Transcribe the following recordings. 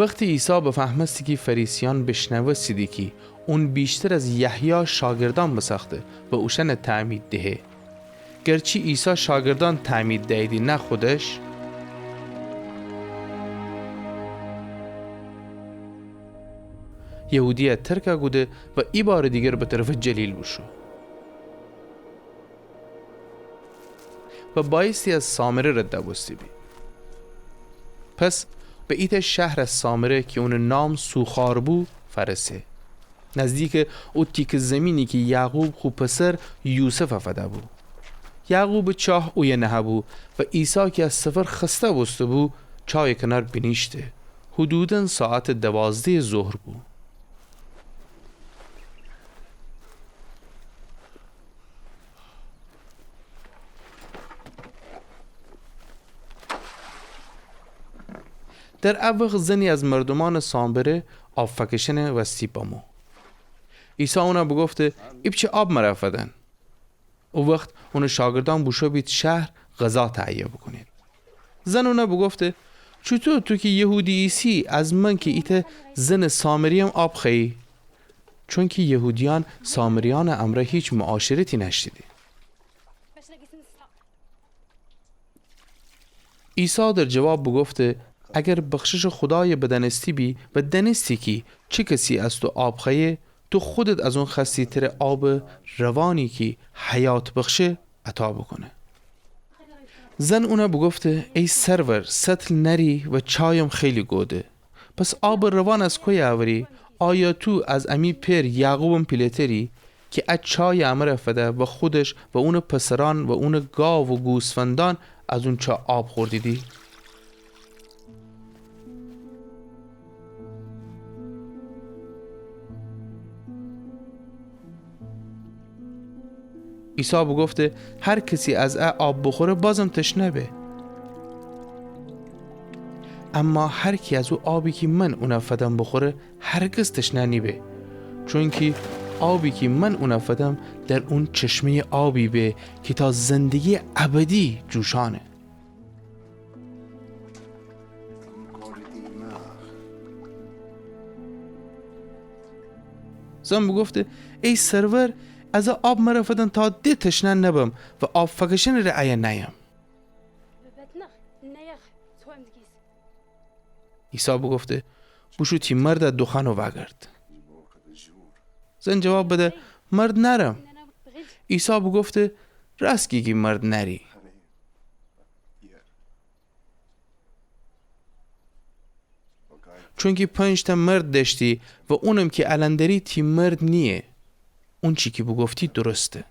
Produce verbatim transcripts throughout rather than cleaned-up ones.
وختی عیسی بفهمستی کی فریسیأن بیشنوستیدی کی اون ویشتر از یحیی شاگردأن بسأخته و اوشأنَ تعمید دهه، گرچی عیسی شاگردأن تعمید دییدی نه خودش، یهودیه ترکَ کوده و ایبارٚ دیگر به طرفٚ جلیل بوشو. و بأیستی از سامره رد بوسته بی. پس به ایتأ شهر از سامره کی اونٚ نام سوخار بو، فأرسه، نزدیکٚ او تیکه زیمینی کی یعقوب خو پسر یوسفَ فده‌بو. یعقوبٚ چاه اویه نهه‌بو و عیسی کی از سفر خسته بوسته‌بو، چایٚ کنار بینیشته. حدوداً ساعتٚ دوازده‌یٚ ظهر بو. در ا وخت زنی از مردومأنٚ سامره آب فأکشأنٚ وستی بمو. عیسی اونَ بوگفته: ایپچه آب مرَ فدن. او وخت اونٚ شاگردأن بوشو بید شهر غذا تهیه بوکونید. زن اونَ بوگفته: چوطو تو کی یهودی ایسی از من کی ایتأ زنٚ سامری‌یم آب خوأیی؟ چونکی یهودیأن سامریأنٚ امرأ هیچ معاشرتی نأشتیدی. عیسی در جواب بوگفته: اگر بخششٚ خودایَ بدأنسته بی و دأنستی کی چه کسی از تو آب خوأیه، تو خودت از اون خوأستی تره آبٚ روانی کی حیات بخشه عطا بوکونه. زن اونَ بوگفته: ای سرور، سطل نأری و چایم خیلی گوده. پس آبٚ روان از کویه اوری؟ آیا تو از امی پئر یعقوبم پیله‌تری کی ا چایَ امرَ فده و خودش و اونٚ پسرأن و اونٚ گاو و گوسفندأن از اون چا آب خوردیدی؟ عیسی بوگفته: هر کسی از ا آب بوخوره، بازم تشنه به. اما هر کی از او آبی کی من اونَ فدم بوخوره، هرگز تشنه نیبه. چونکی آبی کی من اونَ فدم، در اون چشمه‌یٚ آبی به کی تا زندگی‌یٚ ابدی جوشأنه. زن بوگفته: ای سرور، از ا آب مرَ فدن تا د تشنه نبم و آب فأکشأنٚ ره ایه نأیم. عیسی بوگفته: بوشو تی مردَ دوخوأن و وأگرد. زن جواب بده: مرد نأرم. عیسی بوگفته: رأست گی کی مرد نأری. چونکی پنج‌تأ مرد دأشتی و اونم کی الأن دأری تی مرد نییه. اونچی کی بوگفتی درسته.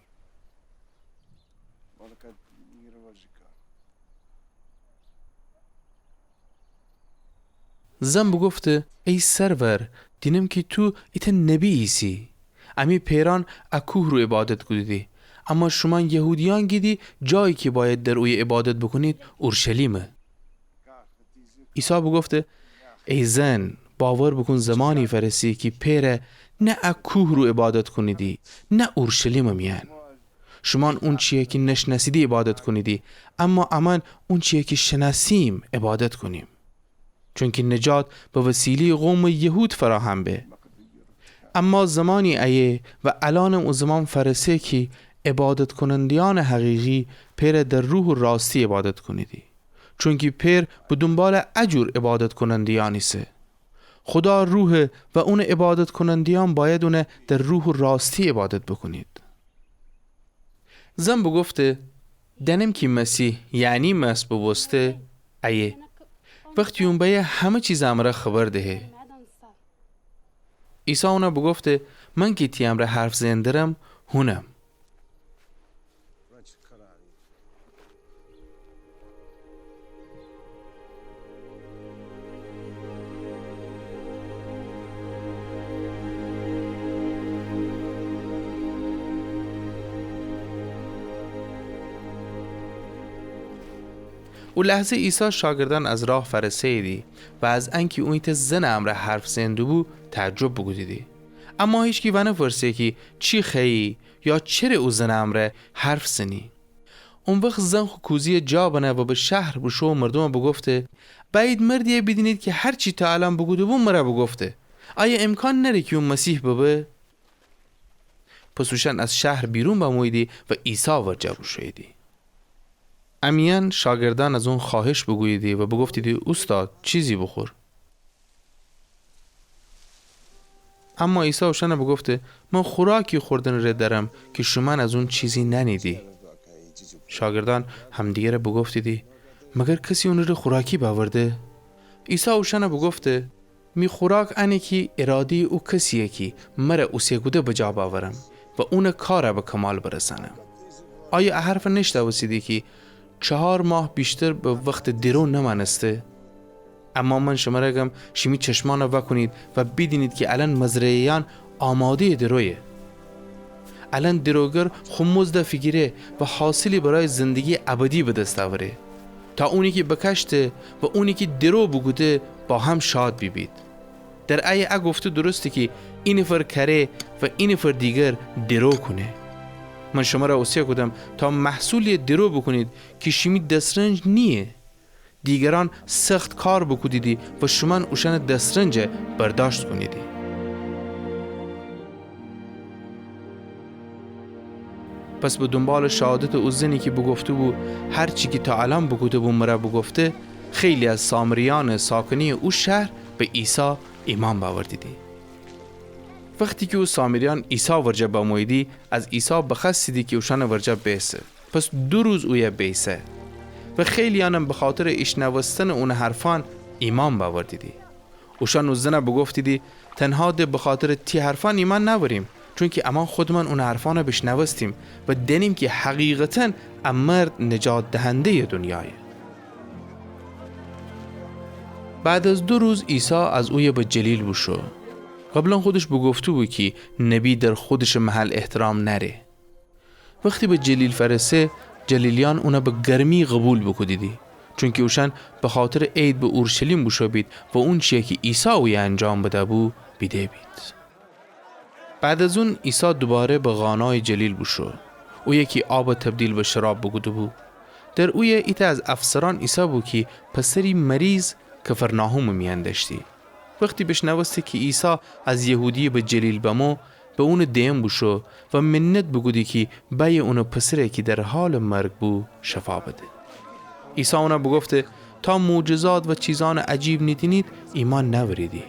زن بوگفته: ای سرور، دینم کی تو ایتأ نبی ایسی. امی پئرأن ا کوه رو عبادت کودیدی، اما شومأن یهودیأن گیدی جایی کی بأید در اویه عبادت بوکونید اورشلیمه. عیسی بوگفته: ای زن، باور بوکون زمانی فأرسی کی پئرَ نه ا کوه رو عبادت کونیدی، نه اورشلیمٚ میأن. شومأن اونچی‌یَ کی نشنأسیدی عبادت کونیدی، اما امأن اونچی‌یَ کی شنأسیم عبادت کونیم. چونکی نجات به وسیله‌یٚ قومٚ یهود فراهم به. اما زمانی ایه و الأنم او زمان فأرسه کی عبادت کوننده‌یأنٚ حقیقی پئرَ در روح و راستی عبادت کونیدی. چونکی پئر به دونبالٚ ا جور عبادت کوننده‌یأن ایسه. خودا روحه و اونٚ عبادت کوننده‌یأن بأید اونَ در روح و راستی عبادت بوکونید. زن بوگفته: دأنم کی مسیح، یعنی مسح بوبوسته، ایه. وختی اون بأیه همه چیزٚ امرأ خبر دهه. عیسی اونَ بوگفته: من کی تی امرأ حرف زئن درم، هونم. او لحظه عیسی شاگردأن از راه فأرسه‌ییدی و از انکی اون ایتأ زنٚ امرأ حرف زئن دوبو تعجب بوکودیدی. اما هیچکی وأنپرسه کی چی خوأیی یا چره او زنٚ امرأ حرف زنی. او وخت زن خو کوزه‌یَ جا بنه و به شهر بوشو و مردومَ بوگفته: بأیید مردی‌یَ بیدینید کی هر چی تا الأن بوکوده‌بو مره بوگفته. آیا امکان نأره کی او مسیح ببه؟ پس اوشأن از شهر بیرون بموییدی و عیسی ورجه بوشوییدی. اَ میأن شاگردأن از اون خوأهش بوکودیدی و بوگفتیدی: اوستاد، چیزی بوخور. اما عیسی اوشأنَ بوگفته: من خوراکی خوردنٚ ره دأرم کی شومأن از اون چیزی نأنیدی. شاگردأن همدیگرَ بوگفتیدی: مگر کسی اونٚ ره خوراکی بأورده؟ عیسی اوشأنَ بوگفته: می خوراک انه کی اراده‌یٚ او کسی‌یه کی مره اوسه کوده بجا بأورم و اونٚ کارَ به کمال برسأنم. آیا اَ حرفَ نیشنوستیدی کی چهار ماه ویشتر به وختٚ درو نمأنسته؟ اما من شمره گم، شیمی چشمأنَ وأکونید و بیدینید کی الأن مزرعه‌یأن آماده‌یٚ درویه. الأن دروگر خو مزدَ فیگیره و حاصلی برای زندگی‌یٚ ابدی به دس اوره، تا اونی کی بکأشته و اونی کی درو بوکوده با هم شاد بیبید. در ایه اَ گفته درسته کی اینفر کأره و اینفر دیگر درو کونه. من شمره اوسه کودم تا محصولی‌یَ درو بوکونید کی شیمی دسرنج نییه. دیگرأن سخت کار بوکودیدی و شومأن اوشأنٚ دسرنجَ برداشت کونیدی. پس به دونبالٚ شهادتٚ او زنی کی بوگفته‌بو هر چی کی تا الأن بوکوده‌بو مره بوگفته، خیلی از سامریأنٚ ساکنه‌یٚ او شهر به عیسی ایمأن بأوردیدی. وختی کی او سامریأن عیسی ورجه بموییدی، از عیسی بخوأستیدی کی اوشأنٚ ورجه بیسه. پس دو روز اویه بیسه و خیلی‌یأنم بخاطرٚ ایشنوستنٚ اونٚ حرفأن ایمأن بأوردیدی. اوشأن او زنَ بوگفتیدی: تنها د بخاطرٚ تی حرفأن ایمأن نأوریم، چونکی امأن خودمأن اونٚ حرفأنَ بیشنوستیم و دأنیم کی حقیقتاً اَ مرد نجات دهنده‌یٚ دونیایه. بعد از دو روز عیسی از اویه به جلیل بوشو. قبلاً خودش بوگفته‌بو کی نبی در خودشٚ محل احترام نأره. وختی به جلیل فأرسه، جلیلیأن اونَ به گرمی قوبیل بوکودیدی، چونکی اوشأن بخاطرٚ عید به اورشلیم بوشو بید و اونچی‌یَ کی عیسی اویه انجام بده‌بو بیده بید. بعد از اون عیسی دوباره به قانایٚ جلیل بوشو، اویه کی آبَ تبدیل به شراب بوکوده‌بو. در اویه ایتأ از افسرأن ایسه‌بو کی پسری مریض کفرناحومٚ میأن دأشتی. وختی بیشنوسته کی عیسی از یهودیه به جلیل بمو، به اونٚ دئن بوشو و منت بوکودی کی بأیه اونٚ پسرَ کی در حالٚ مرگ بو، شفا بده. عیسی اونَ بوگفته: تا معجزات و چیزأنٚ عجیب نیدینید، ایمأن نأوریدی.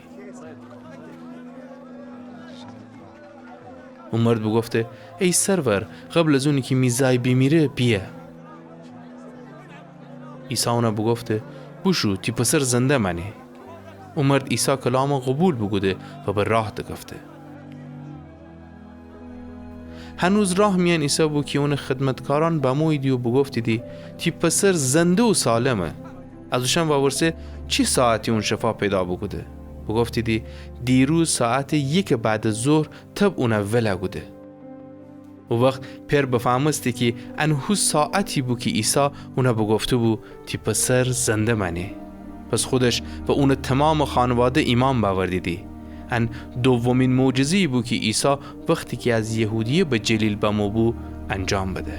او مرد بوگفته: ای سرور، قبل از اونی کی می زای بیمیره، بیأ. عیسی اونَ بوگفته: بوشو، تی پسر زنده مأنه. او مرد عیسی کلامَ قوبیل بوکوده و به راه دکفته. هنوز راه میأن ایسه‌بو کی اونٚ خدمتکارأن بموییدی و بوگفتیدی: تی پسر زنده و سالمه. از اوشأن وورسه چی ساعتی اون شفا پیدا بوکوده؟ بوگفتیدی: دیروز ساعتٚ یکٚ بعد از ظهر تب اونَ ول کوده. او وخت پئر بفهمستی کی ان هو ساعتی بو کی عیسی اونَ بوگفته‌بو: تی پسر زنده مأنه. پس خودش و اونٚ تومامٚ خانواده ایمأن بأوردیدی. ان دومین معجزه‌یی بو کی عیسی وختی کی از یهودیه به جلیل بمو بو، انجام بده.